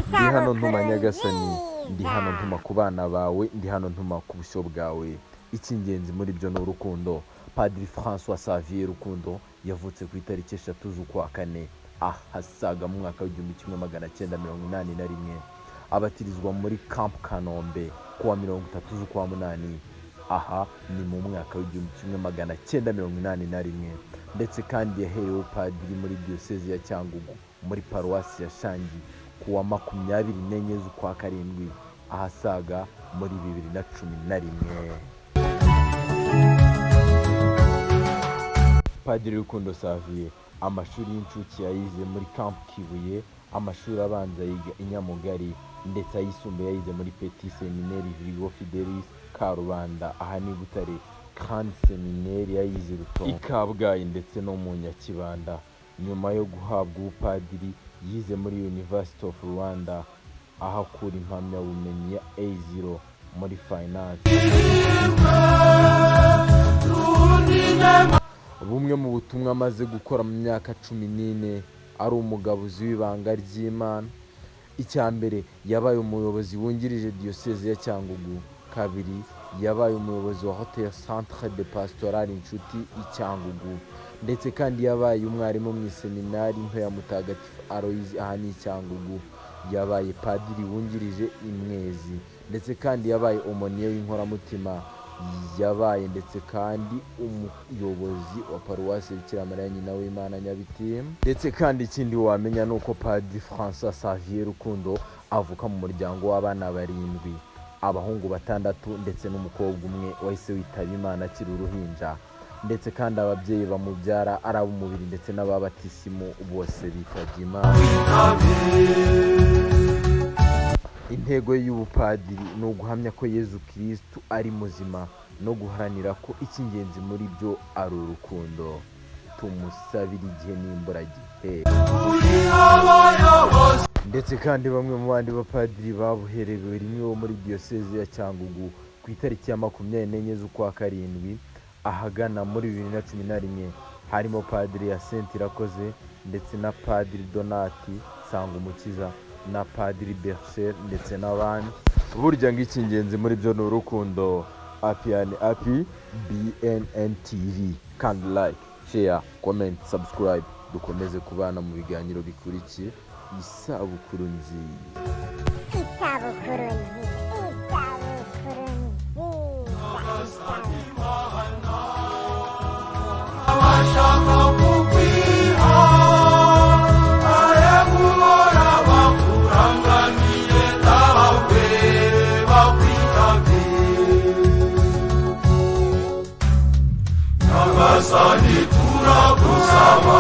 Ndi hano ntuma Isabukuru Nyagasani, ndi hano nziza. ntuma ku bana bawe, ndi hano ntuma ku bushyo bwawe. Icy'ingenzi muri byo ni urukundo. Padiri François Xavier Rukundo yavutse ku itariki 3 z'ukwa kane ahasaga mu mwaka w'1981, abatirizwa muri Camp Kanombe kuwa 30 z'ukwa munani, aha ni mu mwaka w'1981. Ndetse kandi yaherewe padiri muri Diyosezi ya Cyangugu muri Paruwasi ya Shangi kuwa 24 z'ukwa karindwi ahasaga muri 2011. Padiri Rukundo Xavier amashuri y'incuke yayize muri Camp Kibuye, amashuri abanza yiga i Nyamugari, ndetse ayisumbuye yayize muri Petit Seminaire Virgo Fidelis Karubanda, aha ni Butare. Grand Seminaire yayize i Rutongo, i Kabgayi ndetse no mu Nyakibanda. Nyuma yo guhabwa ubupadiri yize muri University of Rwanda, aho akura impamyabumenyi ya A0 muri Finance. Bumwe mu butumwa amaze gukora mu myaka 14 ari umugabuzi w'ibanga ry'Imana: icya mbere, yabaye umuyobozi wungirije Diyoseze ya Cyangugu; kabiri, yabaye umuyobozi wa Hotel Centre de Pastoral Inshuti i Cyangugu; ndetse kandi yabaye umwarimu mu iseminari nto ya Mutagatifu Aloyizi, aha ni i Cyangugu; yabaye padiri wungirije i Mwezi, ndetse kandi yabaye omoniye w'inkoramutima; yabaye ndetse kandi umuyobozi wa Paruwasi Bikira Mariya Nyina w'Imana Nyabitimbo. Ndetse kandi ikindi wamenya ni uko Padiri François Xavier Rukundo avuka mu muryango w'abana barindwi, abahungu batandatu ndetse n'umukobwa umwe wahise witaba Imana akiri uruhinja. Ndetse kandi ababyeyi bamubyara ari ab'umubiri ndetse n'ababatisimu bose bitabye Imana. Intego y'ubupadiri ni uguhamya ko Yezu Kirisitu ari muzima no guharanira ko icy'ingenzi muri byo ari urukundo. Tumusabire igihe n'imburagihe. Ndetse kandi bamwe mu bandi bapadiri babuherewe rimwe bo muri Diyoseze ya Cyangugu ku itariki ya 24 z'ukwa karindwi ahagana muri 2011 harimo Padiri Hyacinthe Irakoze ndetse na Padiri Donati Sangumukiza na Padiri Bercher ndetse n'abandi. Burya ngo icy'ingenzi muri byo ni urukundo. Apiyani api BNN TV, kandi like, share, comment, subscribe, dukomeze kubana mu biganiro bikurikiye. Isabukuru nziza. Isabukuru nziza, isabukuru nziza, isabukuru. Abashaka kukwiha guhora bakuranganiye dawe bakwitabye. Nyagasani, turagusaba.